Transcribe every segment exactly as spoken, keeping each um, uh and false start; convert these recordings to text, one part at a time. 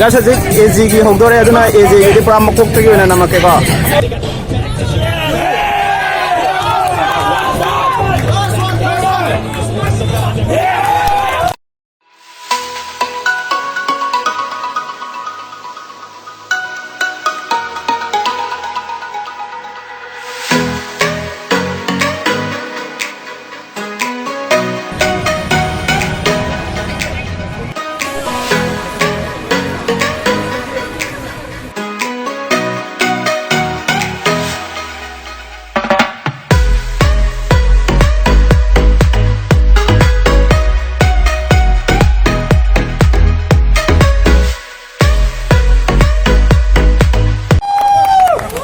ꯒꯥꯏꯁ, ꯍꯧꯖꯤꯛ ꯑꯦ ꯖꯤꯒꯤ ꯍꯧꯗꯣꯔꯦ, ꯑꯗꯨꯅ ꯑꯦ ꯖꯤꯒꯤꯗꯤ ꯄꯨꯔꯥ ꯃꯀꯣꯛꯇꯒꯤ ꯑꯣꯏꯅ ꯅꯝꯃꯛꯀꯦꯀꯣ꯫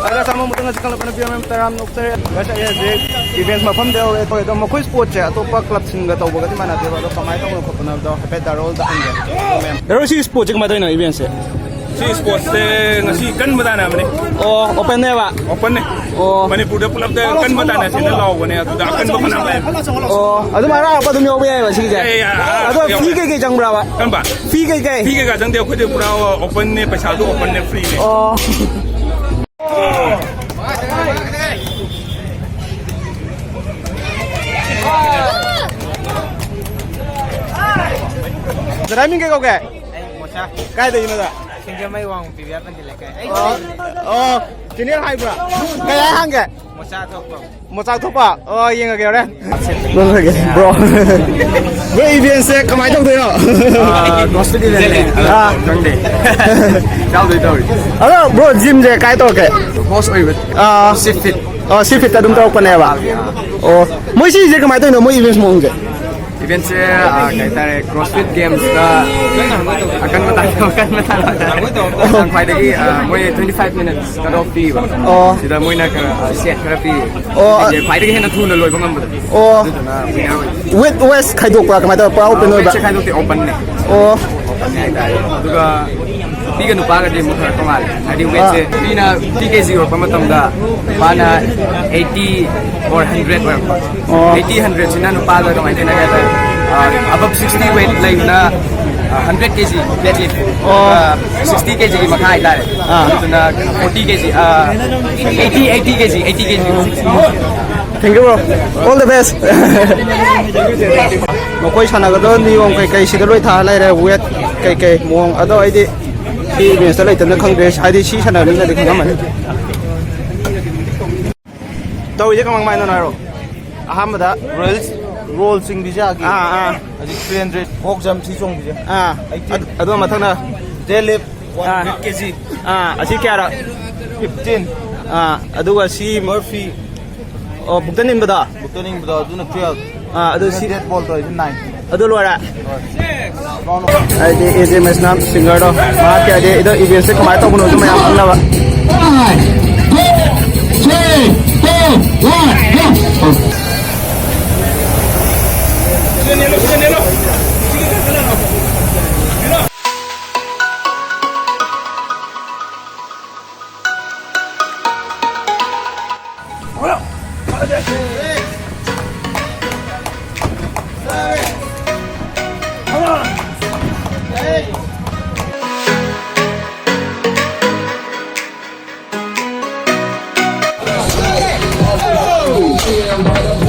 ꯑꯗ ꯁꯥꯃꯨ ꯃꯇꯨꯡ ꯑꯁꯤ ꯀꯜꯂꯛꯄꯅ ꯄꯤꯔꯝꯃꯤ ꯇꯔꯥꯝꯅ ꯑꯣꯛꯆꯔꯤ꯫ ꯒꯥꯏꯁ, ꯑꯩ ꯍꯧꯖꯤꯛ ꯏꯚꯦꯟꯠ ꯃꯐꯝꯗ ꯌꯧꯔꯦ꯫ ꯑꯩꯈꯣꯏ ꯑꯗꯣ ꯃꯈꯣꯏ ꯁ꯭ꯄꯣꯔꯠꯁꯦ ꯑꯇꯣꯞꯄ ꯀ꯭ꯂꯕꯁꯤꯡꯒ ꯇꯧꯕꯒꯗꯤ ꯃꯥꯟꯅꯗꯦꯕ꯫ ꯑꯗꯣ ꯀꯃꯥꯏꯅ ꯇꯧꯕꯅꯣ ꯈꯣꯠꯄꯅꯣ ꯍꯥꯏꯕꯗꯣ ꯍꯥꯏꯐꯦꯠ ꯗꯥꯔꯣꯜꯗ ꯍꯪꯒꯦ꯫ ꯃꯦꯝ꯫ ꯗꯥꯔꯣꯜ, ꯁꯤ ꯁ꯭ꯄꯣꯔꯠꯁꯦ ꯀꯃꯥꯏꯅ ꯇꯧꯔꯤꯅꯣ, ꯏꯚꯦꯟꯠꯁꯦ? ꯁꯤ ꯁ꯭ꯄꯣꯔꯠꯁꯦ ꯉꯁꯤ ꯀꯟꯕ ꯇꯥꯟꯅꯕꯅꯦ꯫ ꯑꯣ, ꯑꯣꯄꯟꯅꯦꯕ? ꯑꯣꯄꯟꯅꯦ꯫ ꯑꯣ꯫ ꯃꯅꯤꯄꯨꯔꯗ ꯄꯨꯂꯞꯇ ꯀꯟꯕ ꯇꯥꯟꯅꯁꯦꯅ ꯂꯥꯎꯕꯅꯦ, ꯑꯗꯨꯗ ꯑꯀꯟꯕ ꯐꯅꯌꯥꯝ ꯂꯩ꯫ ꯑꯣ, ꯑꯗꯨꯝ ꯑꯔꯥꯛ ꯑꯔꯥꯛꯄ ꯑꯗꯨꯝ ꯌꯥꯎꯕ ꯌꯥꯏꯑꯕ ꯁꯤꯒꯤꯁꯦ? ꯌꯥꯏ, ꯌꯥꯏ, ꯑꯔꯥꯛ ꯑꯔꯥꯛꯄ ꯑꯗꯣ ꯌꯥꯎꯕ ꯐꯤ ꯌꯥꯏ꯫ ꯀꯩꯀꯩ ꯆꯪꯕ꯭ꯔꯥꯕ? ꯀꯔꯝꯕ? ꯐꯤ ꯀꯩꯀꯩ? ꯐꯤ ꯀꯩꯀꯥ ꯆꯪꯗꯦ, ꯑꯩꯈꯣꯏꯗꯤ ꯄꯨꯔꯥ ꯑꯣꯄꯟꯅꯦ, ꯄꯩꯁꯥꯁꯨ ꯑꯣꯄꯟꯅꯦ, ꯐ꯭ꯔꯤꯅꯦ꯫ ꯑꯣ꯫ ꯗꯗꯥ ꯃꯤꯡ ꯀꯩ ꯀꯧꯒꯦ? ꯑꯩ ꯃꯣꯆꯥ꯫ ꯀꯥꯏꯗꯒꯤꯅꯣꯗ? ꯁꯤꯡꯖꯃꯩ ꯋꯥꯡꯃ ꯄꯤꯕꯤ ꯄꯟꯗꯤ ꯂꯩꯀꯥꯏ꯫ ꯑꯩ ꯑꯣ, ꯑꯣ, ꯆꯦꯅꯦꯜ ꯍꯥꯏꯕ꯭ꯔꯥ? ꯀꯩ ꯍꯥꯏ ꯍꯥꯡꯒꯦ? ꯃꯣꯆꯥ ꯊꯣꯛꯄ꯫ ꯃꯣꯆꯥ ꯊꯣꯛꯄ? ꯑꯣ, ꯌꯦꯡꯉꯒꯦ ꯍꯣꯔꯦꯟ꯫ ꯌꯦꯡꯉꯒꯦ, ꯕ꯭ꯔꯣ꯫ ꯕ꯭ꯔꯣ, ꯏꯚꯦꯟꯁꯦ ꯀꯃꯥꯏꯅ ꯇꯧꯗꯣꯏꯅꯣ? ꯑꯥ, ꯒꯣꯁꯄꯦꯜ ꯏꯚꯦꯟꯅꯦ꯫ ꯑꯥ꯫ ꯈꯪꯗꯦ꯫ ꯌꯥꯎꯗꯣꯏ ꯇꯧꯔꯤ꯫ ꯑꯗꯣ ꯕ꯭ꯔꯣ, ꯖꯤꯝꯁꯦ ꯀꯥꯏ ꯇꯧꯔꯛꯀꯦ? ꯍꯣꯁ ꯑꯣꯏꯕ꯫ ꯑꯥ꯫ ꯁꯤ ꯐꯤꯠ꯫ ꯑꯣ, ꯁꯤ ꯐꯤꯠꯇ ꯑꯗꯨꯝ ꯇꯧꯔꯛꯄꯅꯦꯕ꯫ ꯑꯣ, ꯃꯣꯏ ꯁꯤꯁꯦ ꯀꯃꯥꯏꯅ ꯇꯧꯔꯤꯅꯣ, ꯃꯣꯏ ꯏꯚꯦꯟꯁ ꯃꯑꯣꯡꯁꯦ? ꯏꯚꯦꯟꯁꯦ, ꯑꯥ, ꯀꯩ ꯍꯥꯏꯇꯥꯔꯦ, ꯀ꯭ꯔꯣꯁꯐꯤꯠ ꯒꯦꯝꯁꯇ ꯑꯀꯟꯕ ꯇꯥꯟꯅꯕ, ꯑꯀꯟꯕ ꯇꯥꯟꯅꯕ ꯍꯥꯏꯇꯥꯔꯦ꯫ ꯈ꯭ꯋꯥꯏꯗꯒꯤ, ꯑꯥ, ꯃꯣꯏ twenty five minutes cut off ꯄꯤꯕ꯫ ꯑꯣ꯫ ꯁꯤꯗ ꯃꯣꯏꯅ ꯈꯔ, ꯑꯥ, set ꯈꯔ ꯄꯤ꯫ ꯑꯣ꯫ ꯍꯥꯏꯗꯤ ꯈ꯭ꯋꯥꯏꯗꯒꯤ ꯍꯦꯟꯅ ꯊꯨꯅ ꯂꯣꯏꯕ ꯉꯝꯕꯗꯣ꯫ ꯑꯣ꯫ ꯑꯗꯨꯗꯨꯅ winner ꯑꯣꯏ꯫ Weight wise ꯈꯥꯏꯗꯣꯛꯄ꯭ꯔꯥ? ꯀꯃꯥꯏꯅ ꯇꯧꯕ? ꯄꯨꯔꯥ open ꯑꯣꯏꯕ꯭ꯔꯥ? Weightꯁꯦ ꯈꯥꯏꯗꯣꯛꯇꯦ, openꯅꯦ꯫ ꯑꯣ꯫ Openꯅꯦ ꯍꯥꯏꯇꯥꯔꯦ꯫ ꯑꯗꯨꯒ ꯅꯨꯄꯤꯒ ꯅꯨꯄꯥꯒꯗꯤ ꯑꯃꯨꯛ ꯈꯔ ꯇꯣꯉꯥꯜꯂꯦ꯫ ꯍꯥꯏꯗꯤ weightꯁꯦ ꯑꯥ꯫ ꯅꯨꯄꯤꯅ fifty K G ꯌꯧꯔꯛꯄ ꯃꯇꯝꯗ ꯃꯥꯅ eighty or hundred ꯑꯣꯏꯔꯛꯄ꯫ ꯑꯣ꯫ Eighty, hundredꯁꯤꯅ ꯅꯨꯄꯥꯗ ꯀꯃꯥꯏꯅ ꯈꯦꯠꯅꯒꯦ ꯍꯥꯏ ꯇꯥꯔꯦ, ꯑꯥ, above sixty weight ꯂꯩꯕꯅ ꯍꯟꯗ꯭ꯔꯦꯠ ꯀꯦ ꯖꯤ ꯗꯦꯠ ꯂꯤꯐ꯫ ꯑꯣ꯫ ꯁꯤꯛꯁꯇꯤ ꯀꯦ ꯖꯤꯒꯤ ꯃꯈꯥ ꯍꯥꯏꯇꯥꯔꯦ꯫ ꯑꯥ꯫ ꯑꯗꯨꯅ forty K G, eighty, eighty K G, eighty K G. Thank you, bro. All the best. ꯃꯈꯣꯏ ꯁꯥꯟꯅꯒꯗꯕ ꯅꯤꯌꯣꯝ ꯀꯩꯀꯩ ꯁꯤꯗ ꯂꯣꯏ ꯊꯥ ꯂꯩꯔꯦ, ꯋꯦꯠ ꯀꯩꯀꯩ ꯃꯑꯣꯡ꯫ ꯑꯗꯣ ꯑꯩꯗꯤ ꯁꯤ ꯏꯚꯦꯟꯁꯇ ꯂꯩꯇꯕꯅ ꯈꯪꯗ꯭ꯔꯦ, ꯍꯥꯏꯗꯤ ꯁꯤ ꯁꯥꯟꯅꯕ ꯃꯤꯅꯗꯤ ꯈꯪꯉꯝꯃꯅꯤ꯫ ꯇꯧꯔꯤꯁꯦ ꯀꯃꯥꯏ ꯀꯃꯥꯏꯅꯣ ꯍꯥꯏꯔꯣ? ꯑꯍꯥꯟꯕꯗ ꯔꯣꯌꯦꯜ ꯔꯣꯜ ꯆꯤꯡꯕꯤꯁꯦ ꯑꯥꯒꯤ꯫ ꯑꯥ, ꯑꯥ꯫ ꯍꯧꯖꯤꯛ ꯊ꯭ꯔꯤ ꯍꯟꯗ꯭ꯔꯦꯠ ꯋꯣꯛ ꯖꯝ ꯊ꯭ꯔꯤ ꯆꯣꯡꯕꯤꯁꯦ꯫ ꯑꯥ꯫ ꯑꯩꯠꯇꯤꯟ꯫ ꯑꯗꯨ, ꯑꯗꯨ ꯃꯊꯪꯅ? ꯗꯦꯗ ꯂꯤꯐ ꯋꯥꯟ ꯍꯟꯗ꯭ꯔꯦꯠ ꯀꯦ ꯖꯤ꯫ ꯑꯥ꯫ ꯑꯁꯤ ꯀꯌꯥꯔ? ꯐꯤꯐꯇꯤꯟ꯫ ꯑꯥ, ꯑꯗꯨꯒ ꯁꯤ ꯃꯔꯐꯤ꯫ ꯑꯣ, ꯕꯨꯛꯇ ꯏꯟꯕꯗꯣ? ꯕꯨꯛꯇ ꯏꯟꯕꯗꯣ, ꯑꯗꯨꯅ ꯇꯨꯌꯦꯜꯐ꯫ ꯑꯥ, ꯑꯗꯨ ꯁꯤ ꯗꯦꯠ ꯕꯣꯜ ꯇꯧꯔꯤꯁꯦ ꯅꯥꯏꯟ꯫ ꯑꯗꯨ ꯂꯣꯏꯔꯦ? ꯍꯥꯏꯗꯤ ꯑꯦ ꯖꯦ ꯃꯦꯁꯅꯥꯝ ꯁꯤꯡꯒꯔꯗꯣ, ꯃꯍꯥꯛꯀꯤ ꯍꯥꯏꯗꯤ ꯑꯗꯣ ꯏꯚꯦꯟꯁꯦ ꯀꯃꯥꯏꯅ ꯇꯧꯕꯅꯣꯁꯨ ꯃꯌꯥꯝ ꯈꯪꯅꯕ꯫ Five, four, three, two, one, go.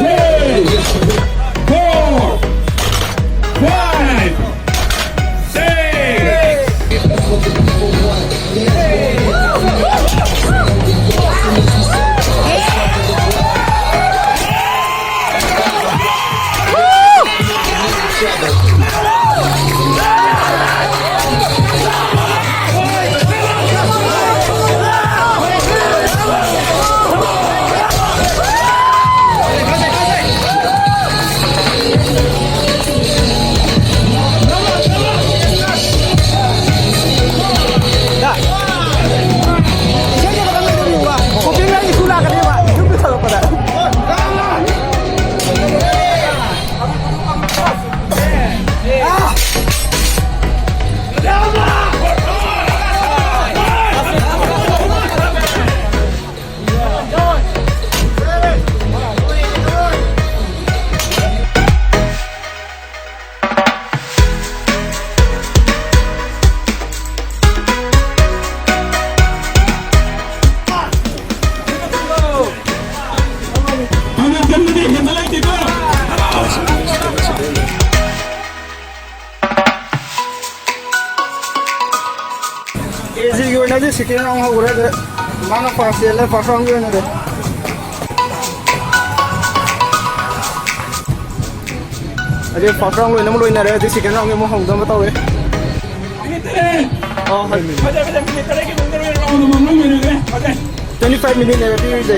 ꯀꯦꯖꯤꯒꯤ ꯑꯣꯏꯅꯗꯤ ꯁꯦꯀꯦꯟ ꯔꯥꯎꯟ ꯍꯧꯈ꯭ꯔꯦ꯫ ꯑꯗ ꯃꯥꯅ ꯐꯥꯔꯁ ꯆꯦꯜꯂꯦ, ꯐꯥꯔꯁ ꯔꯥꯎꯟꯒꯤ ꯑꯣꯏꯅꯗꯤ꯫ ꯑꯗꯨ ꯐꯥꯔꯁ ꯔꯥꯎꯟ ꯂꯣꯏꯅꯃꯛ ꯂꯣꯏꯅꯔꯦ꯫ ꯍꯧꯖꯤꯛ ꯁꯦꯀꯦꯟ ꯔꯥꯎꯟꯒꯤ ꯑꯃꯨꯛ ꯍꯧꯗꯕ ꯇꯧꯔꯦ꯫ ꯑꯣ, ꯍꯣꯏ꯫ ꯇ꯭ꯋꯦꯟꯇꯤ ꯐꯥꯏꯚ ꯃꯤꯅꯤꯠꯅꯦꯕ ꯄꯤꯔꯤꯁꯦ꯫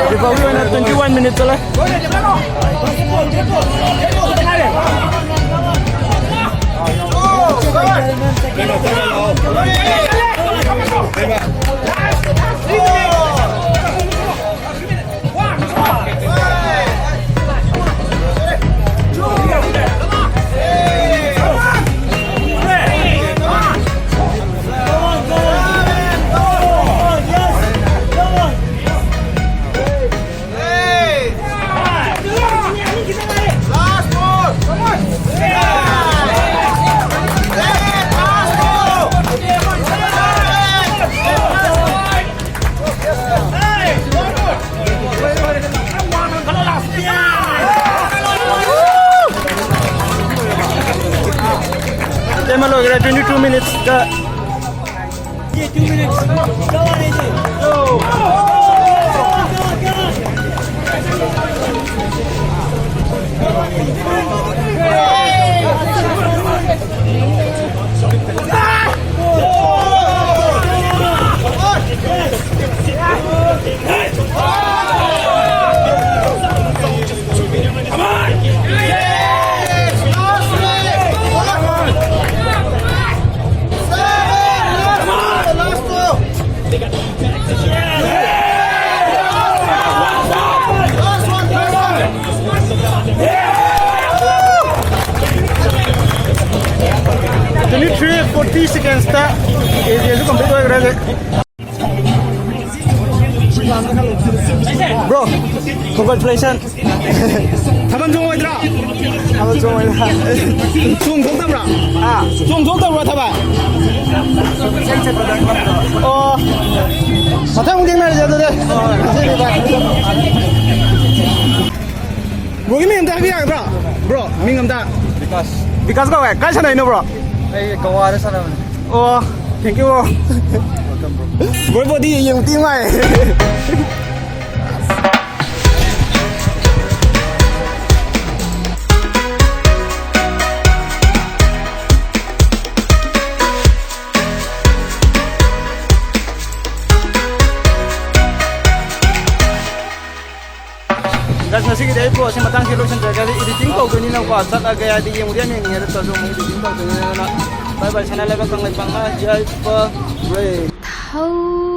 ꯍꯧꯖꯤꯛ ꯐꯥꯎꯒꯤ ꯑꯣꯏꯅ twenty one minute ꯆꯠꯂꯦ꯫ ꯇꯥꯏꯃꯔ ꯂꯣꯏꯈ꯭ꯔꯦ, twenty two minutes ꯗ꯫ Minute three forty seconds ꯇ ꯑꯦ ꯖꯦ ꯁꯨ complete ꯑꯣꯏꯈ꯭ꯔꯦ ꯍꯧꯖꯤꯛ꯫ Bro, congratulations. ꯊꯥꯕꯜ ꯆꯣꯡꯉꯣꯏꯗ꯭ꯔꯣ? ꯊꯥꯕꯜ ꯆꯣꯡꯉꯣꯏꯗ꯭ꯔꯥ? ꯆꯣꯡꯊꯣꯛꯇꯕ꯭ꯔꯣ? ꯍꯥ? ꯆꯣꯡꯊꯣꯛꯇꯕ꯭ꯔꯣ ꯊꯥꯕꯜ? ꯑꯣ, ꯃꯊꯪ ꯑꯃꯨꯛ ꯊꯦꯡꯅꯔꯁꯦ ꯑꯗꯨꯗꯤ꯫ ꯉꯁꯤꯗꯤ bye꯫ Bro ꯒꯤ ꯃꯤꯡ ꯑꯝꯇ ꯍꯥꯏꯕꯤ ꯌꯥꯒꯗ꯭ꯔꯣ? Bro, ꯃꯤꯡ ꯑꯝꯇ꯫ ꯕꯤꯀꯥꯁ꯫ ꯕꯤꯀꯥꯁ ꯀꯧꯋꯦ꯫ ꯀꯥꯏ ꯁꯥꯟꯅꯩꯅꯣ, bro? ꯑꯩ ꯒꯣꯋꯥꯗ ꯁꯥꯟꯅꯕꯅꯦ꯫ ꯑꯣ, thank you, bro꯫ Welcome, bro꯫ Bro body ꯌꯦꯡꯕꯗꯤ ꯅꯨꯡꯉꯥꯏ꯫ ꯑꯁ, ꯉꯁꯤꯒꯤꯗꯤ ꯑꯩ ꯕ꯭ꯂꯣꯒꯁꯦ ꯃꯇꯥꯡꯁꯤ ꯂꯣꯏꯁꯤꯟꯖꯔꯒꯦ꯫ ꯍꯥꯏꯗꯤ ꯏꯗꯤꯇꯤꯡ ꯇꯧꯗꯣꯏꯅꯤꯅꯀꯣ, ꯆꯠꯂꯒꯦ꯫ ꯍꯥꯏꯗꯤ ꯌꯦꯡꯕꯨꯗꯤ ꯌꯥꯝ ꯌꯦꯡꯅꯤꯡꯉꯦ, ꯑꯗꯨ ꯇꯧꯔꯁꯨ ꯑꯃꯨꯛ ꯏꯗꯤꯇꯤꯡ ꯇꯧꯗꯣꯏꯅꯤꯅ꯫ ꯕꯥꯏ ꯕꯥꯏ, ꯁꯅꯥ ꯂꯩꯕꯥꯛ ꯀꯪꯂꯩꯄꯥꯛꯅ ꯌꯥꯏꯐꯔꯦ꯫ ꯊꯧ